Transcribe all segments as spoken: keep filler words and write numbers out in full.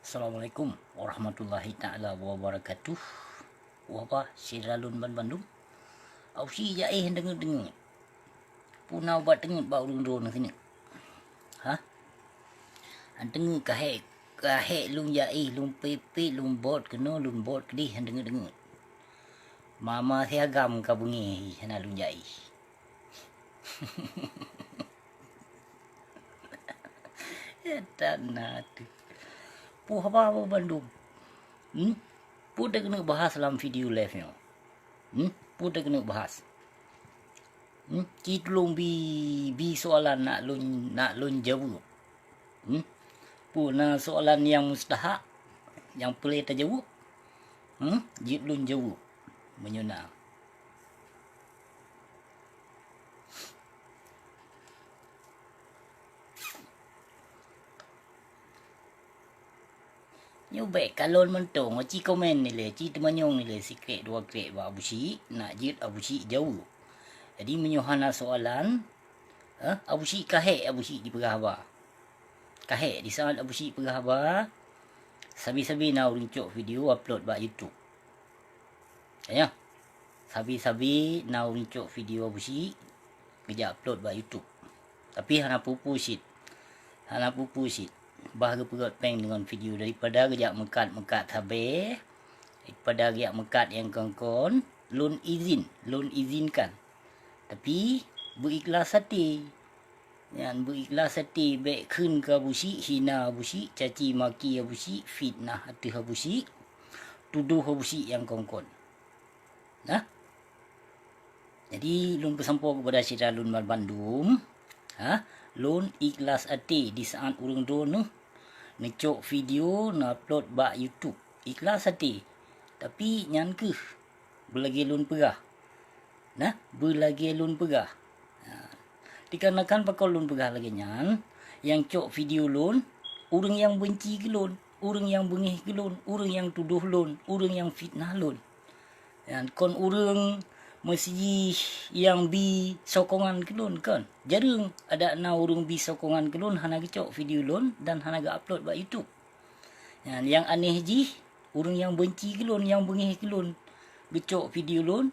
Assalamualaikum warahmatullahi taala wabarakatuh. Wabah syedara lôn ban bandum. Abu Syik jak éh deungeut-deungeut. Puna ubat teungeut bak ureuëng droeneuh keuneuk. Ha? An teungeut ka hék, ka hék lôn jak éh, lôn pét-pét, lôn bot keunoe, lôn bot keudeh, han deungeut-deungeut. Mama si agam ka beungéh hana lôn jak éh. Ya, tan na teuh. Peue haba bandum? Hmm? Peue takeuneuk bahas lam video live nyoe? Hmm? Peue takeuneuk bahas? Hmm? Ci tulông bi, bi soalan nak lôn, nak lôn jaweueb. Hmm? Peue na soalan nyang mustahak, nyang peureulée tajaweueb? Hmm? Jeuet lôn jaweueb, meunyoe na. Nyoe bék kalon mantong, ci komen ilée, ci teumanyong ilée, sikrék dua krék bak Abu Syik, nak jeuet Abu Syik jaweueb. Jadi meunyoe hana soalan, eh, Abu Syik ka hék Abu Syik jipeugah haba. Ka hék, di saát Abu Syik peugah haba, sabe-sabe na ureuëng cok video upload bak YouTube. Ya, sabe-sabe na ureuëng cok video Abu Syik geujak upload bak YouTube. Tapi hana peue-peue cit. Hana peue-peue cit. Bah geupeugét péng deungon video daripada geujak meukat-meukat sabe, daripada geujak meukat nyang kon-kon, lôn izin, lôn izinkan. Tapi beu ikhlas até. Nyan beu ikhlas até, bék kheun keu Abu Syik, hina Abu Syik, caci maki Abu Syik, fitnah ateueh Abu Syik, tudoh Abu Syik nyang kon-kon. Nah. Jadi lôn peusampoe keupada syedara lôn ban bandum, ha, lôn ikhlas até di saát ureuëng droeneuh neucok video neuupload bak YouTube. Ikhlas até. Tapi nyan kheueh beulagée lôn peugah. Nah, beulagée lôn peugah. Ha. Dikarenakan pakon lôn peugah lagée nyan, nyang cok video lôn, ureuëng nyang beunci keu lôn, ureuëng nyang beungéh keu lôn, ureuëng nyang tudoh lôn, ureuëng nyang fitnah lôn. Nyan kon ureuëng meusijih nyang bi sokongan keu lôn kon. Jareueng adak na ureuëng bi sokongan keu lôn hana geucok video lôn dan hana geu-upload bak YouTube. Nyan nyang aneh jih, ureuëng nyang beunci keu lôn, nyang beungéh keu lôn, geucok video lôn,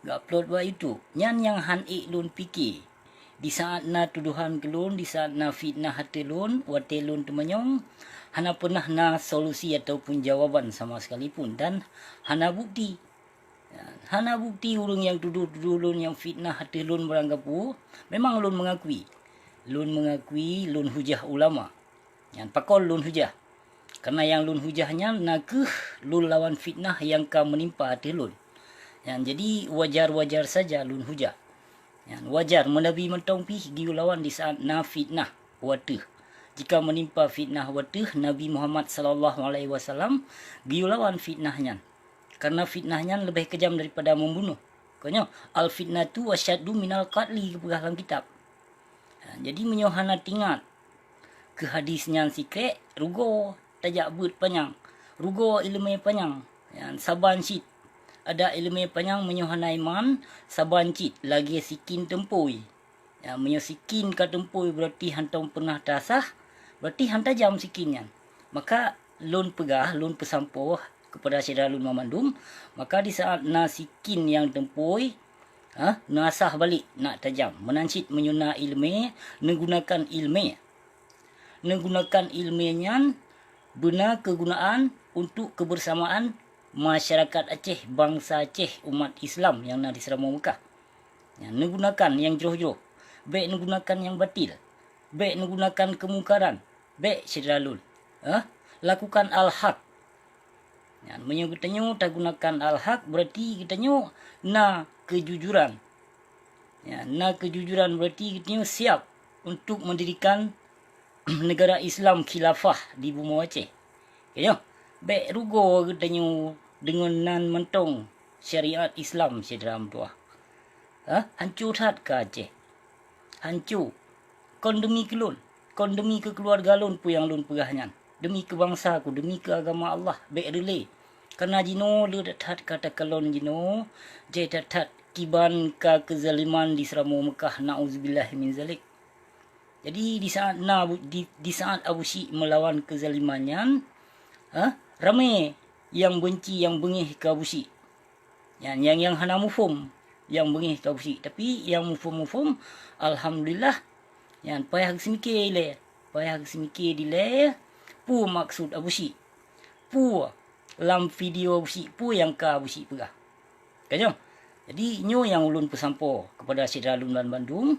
geu-upload bak YouTube. Nyan nyang han ék lôn pike. Di saát na tudohan keu lôn, di saát na fitnah ateueh lôn, watée lôn teumanyong, hana peunah na solusi ataupun jawaban sama sekalipun dan hana bukti. Hana bukti ureuëng nyang tudoh-tudoh lôn, nyang fitnah ateueh lôn barangkapeue, memang lôn meungakui. Lôn meungakui lôn hujah ulama. Nyan pakon lôn hujah. Kareuna nyang lôn hujah nyan na kheueh lôn lawan fitnah nyang ka meunimpa ateueh lôn. Nyan jadi wajar-wajar saja lôn hujah. Nyan wajar meunabi mantong pih geuyue lawan di saát na fitnah wateueh. Jika meunimpa fitnah wateueh Nabi Muhammad sallallahu alaihi wasallam geuyue lawan fitnah nyan. Kareuna fitnah nyan leubeh keujam daripada meubunoh. Kon nyoe, "Al-fitnatu asyaddu minal qatli," geupeugah lam kitab. Ha, jadi meunyoe hana teuingat keu hadis nyan sikrék, rugoe tajak beuet panyang, rugoe iéleumé panyang. Nyan saban cit. Adak iéleumé panyang meunyoe hana iman, saban cit lagée sikin teumpôi. Ya, meunyoe sikin ka teumpôi, berarti hántom peunah taasah, berarti han tajam sikin nyan. Maka lôn peugah, lôn peusampoe keupada syedara lôn banmandum, maka di saát na sikin nyang teumpôi, ha, neuasah balek nak tajam. Meunan cit meunyoe na iéleumé, neugunakan iéleumé. Neugunakan iéleumé nyan beuna keugunaan untuk keubeusamaan masyarakat Aceh, bansa Aceh, umat Islam nyang na di Seuramoe Meukah. Nyan, neugunakan nyang jroh-jroh. Bék neugunakan nyang batil. Bék neugunakan keumungkaran. Bék, syedara lôn. Eh? Lakukan al-haq. Nyan, meunyoe geutanyoe tagunakan al-haq, berarti geutanyoe na keujujuran. Nyan, na keujujuran, berarti geutanyoe siap untuk mendirikan negara Islam khilafah di bumoe Aceh. Keu nyoe, bék rugoe geutanyoe deungon nan mantong syariat Islam, syedara meutuwah. Ha? Hanco that ka Aceh. Hanco. Kon deumi keu lôn, kon deumi keu keuluwarga lôn peue nyang lôn peugah nyan. Deumi keu bansa ku, deumi keu agama Allah, bék reulée. Kareuna jinoe le that-that ka takalon jinoe, jai that-that kiban ka keuzaliman di Seuramoe Meukah, na'uzubillah min zalik. Jadi, di saat na Abu, di, di saat Abu Syik meulawan keuzaliman nyan, Ha? Ramé nyang beunci, nyang beungéh keu Abusyik. Nyan nyang, nyang hana muphom, nyang beungéh keu Abusyik. Tapi nyang muphom-muphom, alhamdulillah, nyan payah geuseumiké ilée, payah geuseumiké dilée, peue maksud Abusyik, peue lam video Abusyik, peue nyang ka Abusyik peugah. Ka nyoe. Jadi, nyoe nyang ulôn peusampoe keupada syedara lôn banmandum.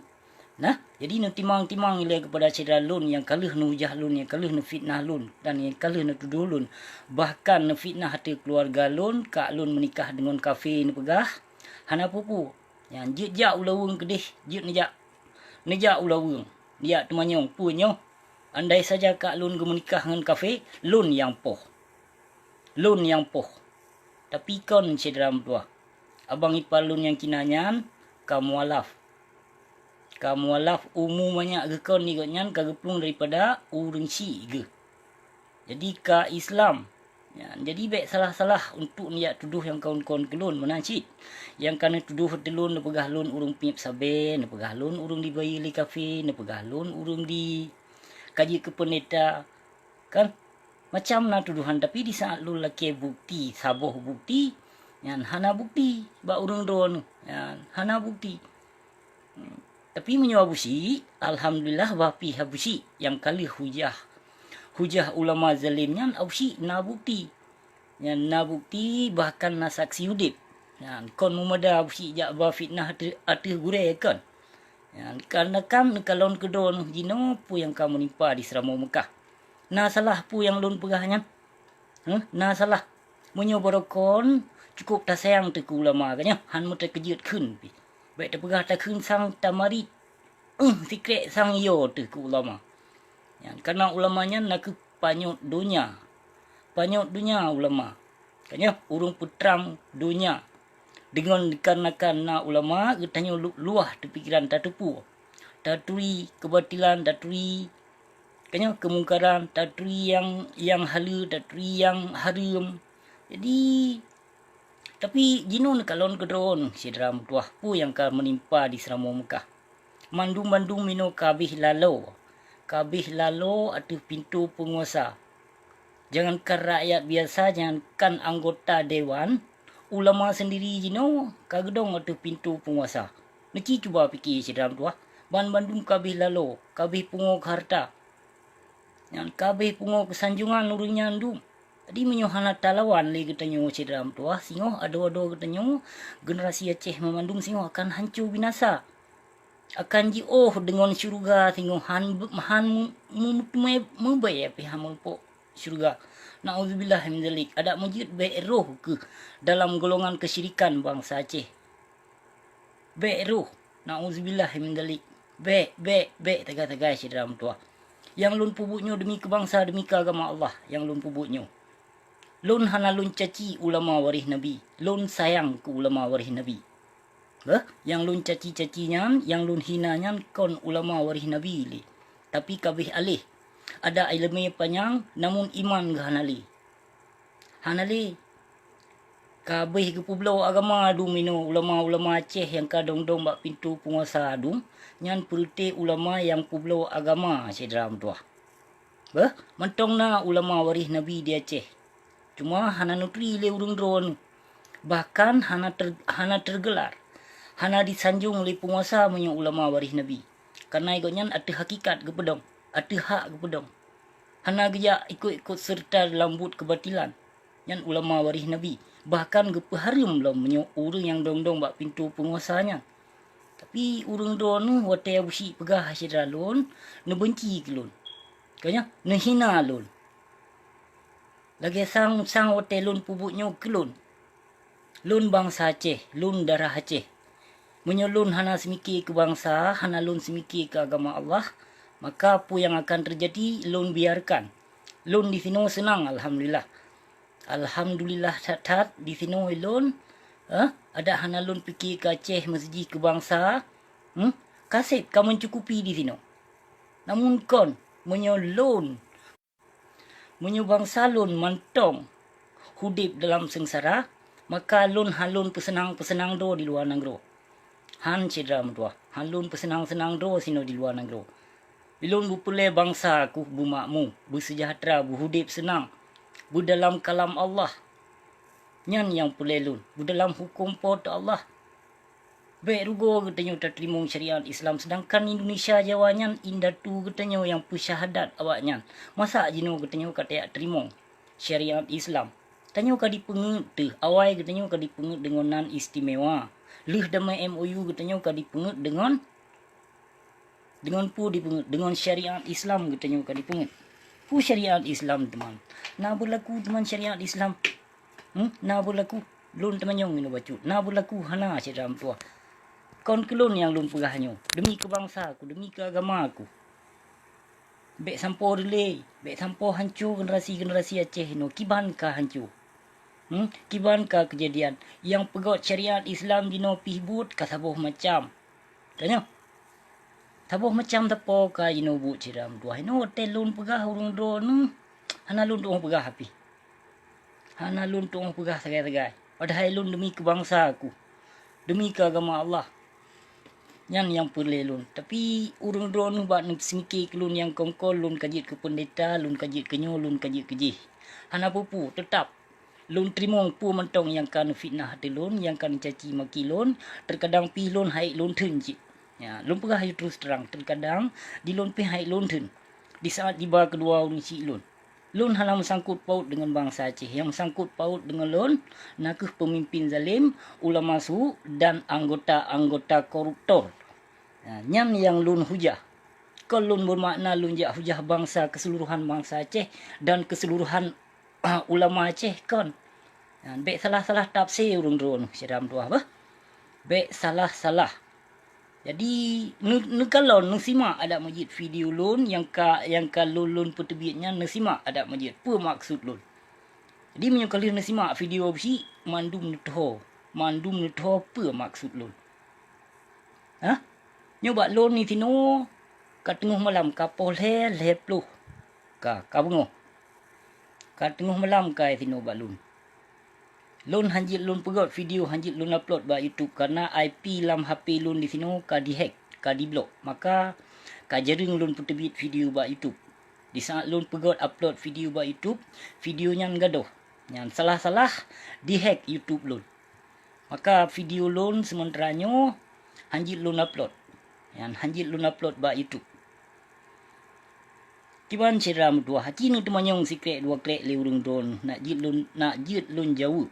Nah, jadi neutimang-timang ilée keupada syedara lôn nyang ka lheueh neuhujah lôn, nyang ka lheueh neufitnah lôn, dan nyang ka lheueh neutudoh lôn, bahkan neufitnah ateueh keuluwarga lôn, ka lôn meunikah deungon kafé neupeugah, hana peue-peue. Nyan jeuet jak u laweueng keudeh, jeuet neujak, neujak u laweueng, neujak teumanyong, peue nyoe? Andai saja ka lôn geumeunikah ngon kafé, lôn nyang poh. Lôn nyang poh. Tapi kon syedara meutuwah, abang ipar lôn nyang Cina nyan ka mualaf. Ka mualaf, umu manyak geuh kon, nibak nyan ka geuplueng daripada ureuëng syik geuh. Jadi ka Islam. Nyan, jadi bék salah-salah untuk neujak tudoh nyang kon-kon keu lôn meunan cit. Nyang ka neutudoh ateueh lôn, neupeugah lôn ureuëng peunyeb sabé, neupeugah lôn ureuëng dibayeue lé kafé, neupeugah lôn ureuëng di ka jeuet keu peundeta. Kan? Macam na tudohan, tapi di saat lôn lakée bukti, saboh bukti, nyan hana bukti bak ureuëng droeneuh. Nyan hana bukti. Hmm. Tapi meunyoe Abusyik, alhamdulillah, bah pih Abusyik nyang ka lheueh hujah. Hujah ulama zalim nyan Abusyik na bukti. Nyan na bukti, bahkan na saksi udeb. Nyan kon meumada Abusyik jak ba fitnah ateueh, ateueh gurée kon. Nyan, kareuna kan neukalon keudroe neuh jinoe peue nyang ka meunimpa di Seuramoe Meukah. Na salah peue nyang lôn peugah nyan? Heuh, na salah. Meunyoe barokon, cukôp tasayang teuh keu ulama ka nyoe, han meuteukeujeuet kheun pih. Bék tapeugah takheun sang tamarit, éh, sikrek sang yo teuh keu ulama. Nyan, kareuna ulama nyan nakeuh panyöt donya. Panyöt donya ulama. Ka nyoe ureuëng peutrang donya. Deungon dikarenakan na ulama, geutanyoe lu-, luwah teupikiran tateupeue, taturi keubatilan, taturi, ka nyoe, keumungkaran, taturi nyang, nyang haleue, taturi nyang hareuem. Jadi, tapi jinoe neukalon keudroe neuh, syedara meutuwah, peue nyang ka meunimpa di Seuramoe Meukah. Mandum-mandum minoe ka abéh laloe, ka abéh laloe ateueh pintoe peunguasa. Jangankan rakyat biasa, jangankan anggota dewan, ulama seundiri jinoe ka geudong ateueh pintoe peunguasa. Neuci cuba pike syedara meutuwah, banmandum ka abéh laloe, ka abéh pungoe keu hareuta. Nyan ka abéh pungoe keu sanjongan ureuëng nyan dum. Jadi meunyoe hana talawan lé geutanyoe syedara meutuwah, singoh adoe-adoe geutanyoe, generasi Aceh banmandum singoh akan hanco binasa. Akan jiôh deungon syeuruga singoh, han, han mu-, mu-, meubée pih han meureumpok syeuruga. Na'udzubillah min dzalik. Adak meujeuet bék roh keuh dalam golongan keusyirikan bansa Aceh. Bék roh. Na'udzubillah min dzalik. Bék, bék, bék, tagai-tagai syedara meutuwah. Nyang lôn peubuet nyoe demi keu bansa, demi keu agama Allah nyang lôn peubuet nyoe. Lôn hana lôn caci ulama waréh Nabi. Lôn sayang keu ulama waréh Nabi. Beuh, nyang lôn caci-caci nyan, nyang lôn hina nyan kon ulama waréh Nabi lé, tapi ka abéh aléh. Adak iéleumé panyang, namun iman geuh hana lé. Hana lé. Ka abéh geupeubloe agama dum inoe ulama-ulama Aceh nyang ka dong-dong bak pintoe peunguasa dum, nyan peureuté ulama nyang peubloe agama syedara meutuwah. Beuh, mantong na ulama waréh Nabi di Aceh. Cuma hana neuturi lé ureuëng droeneuh. Bahkan hana ter-, hana teugelar, hana disanjong lé peunguasa meunyoe ulama waréh Nabi. Kareuna gobnyan ateueh hakikat geupeudong, ateueh hak geupeudong. Hana geujak ikot-ikot seureuta dalam buet keubatilan. Nyan ulama waréh Nabi. Bahkan geupeuhareuem lom meunyoe ureuëng nyang dong-dong bak pintoe peunguasa nyan. Tapi ureuëng droeneuh watée Abusyik peugah syedara lôn, neubeunci keu lôn. Ka nyoe, neuhina lôn. Lagée sang-sang watée lôn peubuet nyoe keu lôn. Lôn bansa Aceh, lôn darah Aceh. Meunyoe lôn hana seumike keu bansa, hana lôn seumike keu agama Allah, maka peue nyang akan teujadi lôn biarkan. Lôn disinoe seunang, alhamdulillah. Alhamdulillah that-that disinoe lôn, eh, adak hana lôn pike keu Aceh meusijih keu bansa, hmm, ka seb ka meucukupi disinoe. Namun kon, meunyoe lôn Meunyoe bansa lôn mantong udeb dalam seungsara, maka lôn han lôn peuseunang-peuseunang droe di luwa nanggroe. Han syedara meutuwah, han lôn peuseunang-seunang droe sinoe di luwa nanggroe. Lôn beupeulée bansa keuh beumakmu, beuseujahteura, beuudeb seunang. beudalam kalam Allah. Nyan nyang peureulée lôn, beudalam huköm Po teu Allah. Bék rugoe geutanyoe tateurimong syariat Islam, seudangkan Indonesia Jawa nyan indatu geutanyoe nyang peusyahadat awaknyan. Masa jinoe geutanyoe ka tajak teurimong syariat Islam? Tanyoe ka dipeungeuet teuh, awai geutanyoe ka dipeungeuet deungon nan istimewa. Lheueh damai M O U geutanyoe ka dipeungeuet deungon Deungon peue dipeungeuet? Deungon syariat Islam geutanyoe ka dipeungeuet. Peue syariat Islam, teuma? Na beulaku, teuma, syariat Islam? Hmm? Na beulaku? Lôn teumanyong inoe bacut. Na beulaku hana, syedara meutuwah? Kon keu lôn nyang lôn peugah nyoe, demi keu bansa ku, demi keu agama ku. Bék sampoe reulée, bék sampoe hanco generasi-generasi Aceh inoe. Kiban ka hanco. Hmm? Kiban ka keujadian. Nyang peugöt syariat Islam jinoe pih buet ka saboh macam. Tanyoe. Saboh macam teupeu ka jinoe buet, syedara meutuwah. Inoe watée lôn peugah ureuëng droeneuh, hana lôn tuoh peugah pih. Hana lôn tuoh peugah sagai-sagai. Padahai lôn demi keu bansa ku, demi keu agama Allah. Nyan nyang peureulée lôn. Tapi ureuëng droeneuh bak neuseumiké keu lôn nyang kon-kon, lôn ka jeuet keu peundeta, lôn ka jeuet keu nyoe, lôn ka jeuet keu jih. Hana peue-peue, teutap lôn teurimong peue mantong nyang ka neufitnah ateueh lôn, nyang ka neucaci maki lôn, teukadang pih lôn haiek lôn theun cit. Ya, lôn peugah laju terus terang, teukadang di lôn pih haiek lôn theun disaat jiba keudua ureuëng syiek lôn. Lôn hana meusangkot paut deungon bansa Aceh. Nyang meusangkot paut deungon lôn na kheueh peumimpin zalem, ulama su, dan anggota-anggota koruptor. Ya, nyan nyang lôn hujah. Kon lôn beumakna lôn jak hujah bansa, keseluruhan bansa Aceh dan keseluruhan ulama Aceh, kon. Nyan, bék salah-salah tafsir ureuëng droeneuh, syedara meutuwah, beuh. Bék salah-salah. Jadi, neu-, neukalon, neusimak adak meujeuet video lôn nyang ka, nyang ka lôn, lôn peuteubiet nyan, neusimak adak meujeuet. Peue maksud lôn? Jadi, meunyoe ka lheueh neusimak video beusi, mandum neutho, mandum neutho peue maksud lôn. Hah? Nyoe bak lôn disinoe ka teungoh malam, ka poh lhée, lhée ploh. Ka, ka beungoh. Ka teungoh malam ka disinoe bak lôn. Lôn hanjeuet lôn peugöt video, hanjeuet lôn upload bak YouTube, karna I P lam H P lôn disinoe ka dihack, ka diblok. Maka, ka jareueng lôn peuteubiet video bak YouTube. Disaat lôn peugöt upload video bak YouTube, video nyan gadôh. Nyan salah-salah dihack YouTube lôn. Maka video lôn seumeuntara nyoe hanjeuet lôn upload. Nyan hanjeuet lôn upload bak YouTube. Kiban syedara meutuwah, aci neuteumanyong sikrék dua krék lé ureuëng droeneuh, nak jeuet lôn, nak jeuet lôn jaweueb.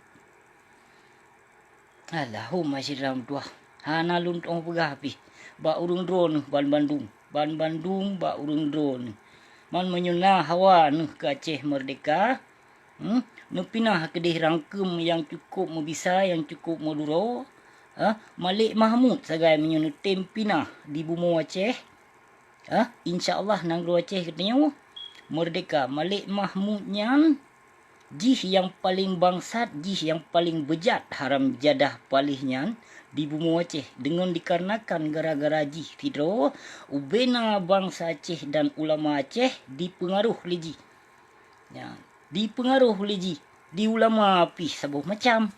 Allahumma, syedara meutuwah, hana lôn tuoh peugah pih bak ureuëng droeneuh banbandum, banbandum bak ureuëng droeneuh. Man meunyoe na hawa neuh keu Aceh meurdeka, Hmm? Neupinah keudeh rangkeum nyang cukôp meubisa, nyang cukôp meuduro. Ha? Malik Mahmud sagai meunyoe neutem pinah di bumoe Aceh. Ha? Insya Allah nanggroe Aceh geutanyoe meurdeka. Malik Mahmud nyan jih nyang paleng bangsat, jih nyang paleng beujat, haram jadah paléh nyan di bumoe Aceh. Deungon dikarenakan gara-gara jih sidroe, ubena bansa Aceh dan ulama Aceh dipeungaroh lé jih. Nyan, dipeungaroh lé jih, di ulama pih saboh macam.